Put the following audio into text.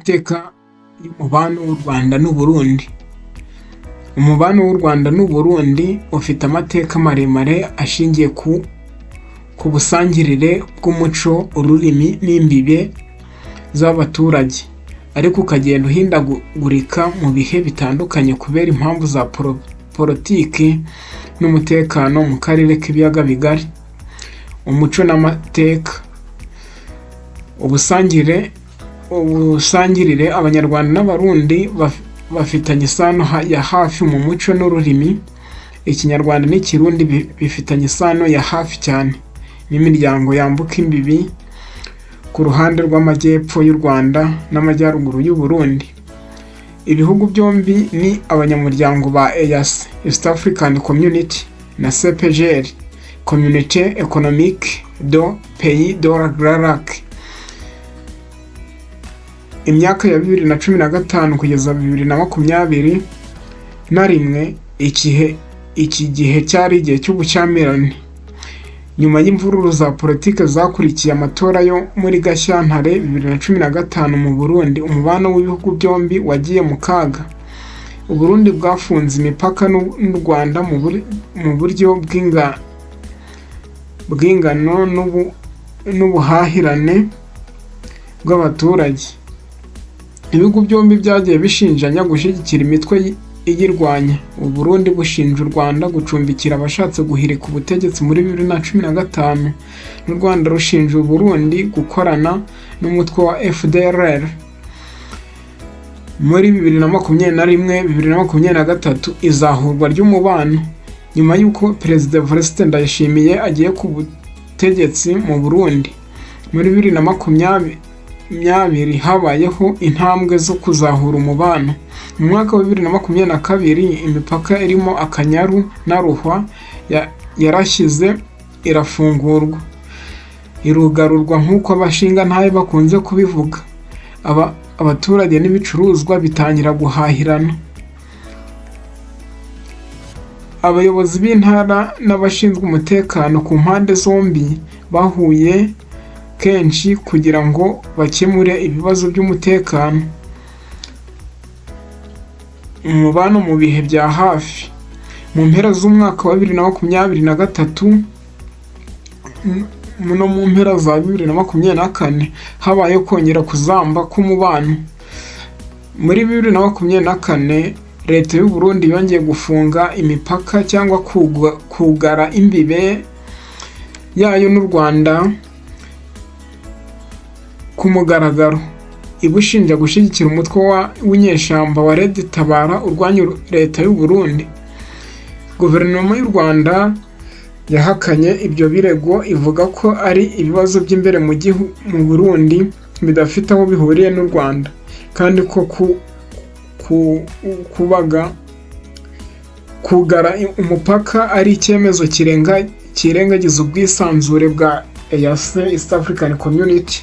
Amateka y'umubano w'u Rwanda n'u Burundi. Umubano w'u Rwanda n'u Burundi ufite amateka maremare ashingiye ku busangirire bw'umuco, ururimi n'imbibe z'abaturage, ariko ukagenda uhindagurika mu bihe bitandukanye kubera impamvu za politiki n'umutekano mu karere k'Ibiyaga Bigari. Umuco n'amateka. Ubusangirire: Abanyarwanda n'Abarundi bafitanye isano ya hafi mu muco n'ururimi. Ikinyarwanda n'Ikirundi bifitanye isano ya hafi cyane n'imiryango yambuka imbibi ku ruhande rw'amajyepfo y'u Rwanda n'amajyaruguru y'u Burundi. Ibihugu byombi ni abanyamuryango ba EAC, East African Community, na CEPGL, Communauté Économique des Pays des Grands Lacs. Imyaka ya 2015 kugeza 2021, iki gihe cyari igihe cy'ubushyamirane. Nyuma y'imvururu za politiki zakurikiye amatora yo muri Gashyantare 2015 mu Burundi, umubano w'ibihugu byombi wagiye mu kaga. U Burundi bwafunze imipaka n'u Rwanda mu buryo bw'ingano n'ubuhahirane bw'abaturage. Ibihugu byombi byagiye bishinjanya gushyigikira imitwe iyirwanya. U Burundi bushinja u Rwanda gucumbikira abashatse guhirika ubutegetsi muri 2015, n'u Rwanda rushinja u Burundi gukorana n'umutwe wa FDLR. Muri 2021, 2023, izahurwa ry'umubano. Nyuma y'uko Perezida Evariste Ndayishimiye agiye ku butegetsi mu Burundi muri 2020, habayeho intambwe zo kuzahura umubano. Mu mwaka wa 2022, imipaka irimo Akanyaru na Ruhwa yarashyize irafungurwa, irugarurwa nk'uko abashingantahe bakunze kubivuga. Abaturage n'ibicuruzwa bitangira guhahirana. Abayobozi b'intara n'abashinzwe umutekano ku mpande zombi bahuye kenshi kugira ngo bakemure ibibazo by'umutekano. Umubano mu bihe bya hafi. Mu mpera z'umwaka wa 2023 no mu mpera za 2024, habayeho kongera kuzamba k'umubano. Muri 2024, Leta y'u Burundi yongeye gufunga imipaka cyangwa kugara imbibe yayo n'u Rwanda ku mugaragaro, ibushinja gushyigikira umutwe w'inyeshyamba wa Red Tabara urwanya Leta y'u Burundi. Guverinoma y'u Rwanda yahakanye ibyo birego, ivuga ko ari ibibazo by'imbere mu gihugu mu Burundi bidafite aho bihuriye n'u Rwanda, kandi ko kubaga kugara umupaka ari icyemezo kirengagiza ubwisanzure bwa EAC, East African Community.